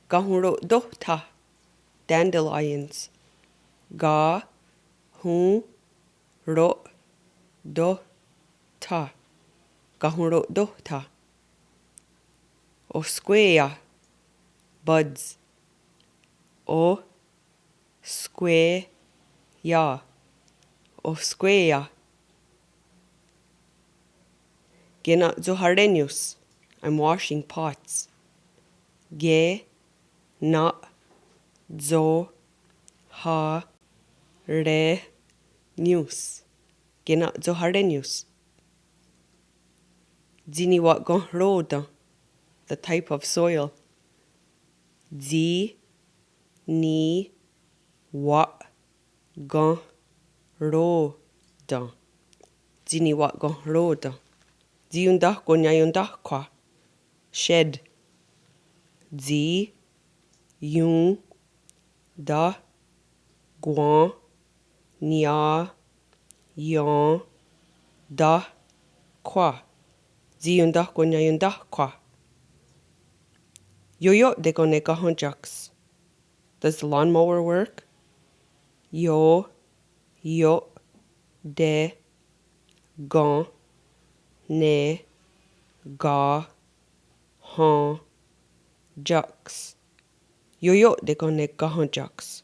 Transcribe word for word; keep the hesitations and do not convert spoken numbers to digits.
Kahonro'tóhtha. Dandelions. Ka, hon, ro, to, tha. Kahonro'tóhtha. Oskwé:ia. Buds. O, skwe, ia. Oskwé:ia. Kena'tsoharénions. I'm washing pots. Ke, na, tso, ha, re, nions. Kena'tsoharénions. Tsi niwa'kenhrò:ten. The type of soil. Tsi, ni, wa, ken, ro, ten. Tsi niwa'kenhrò:ten. Tsi iontahkwen niaiontáhkhwa. Shed. Tsi, ion, tah, kwen, nia, ion, tah, khwa. Tsi iontahkwen niaiontáhkhwa. Ioió'te ken ne kahéntia'ks. Does the lawnmower work? Io, io, te, ken, ne, ka, hén, tia'ks. Ioió'te ken ne kahéntia'ks.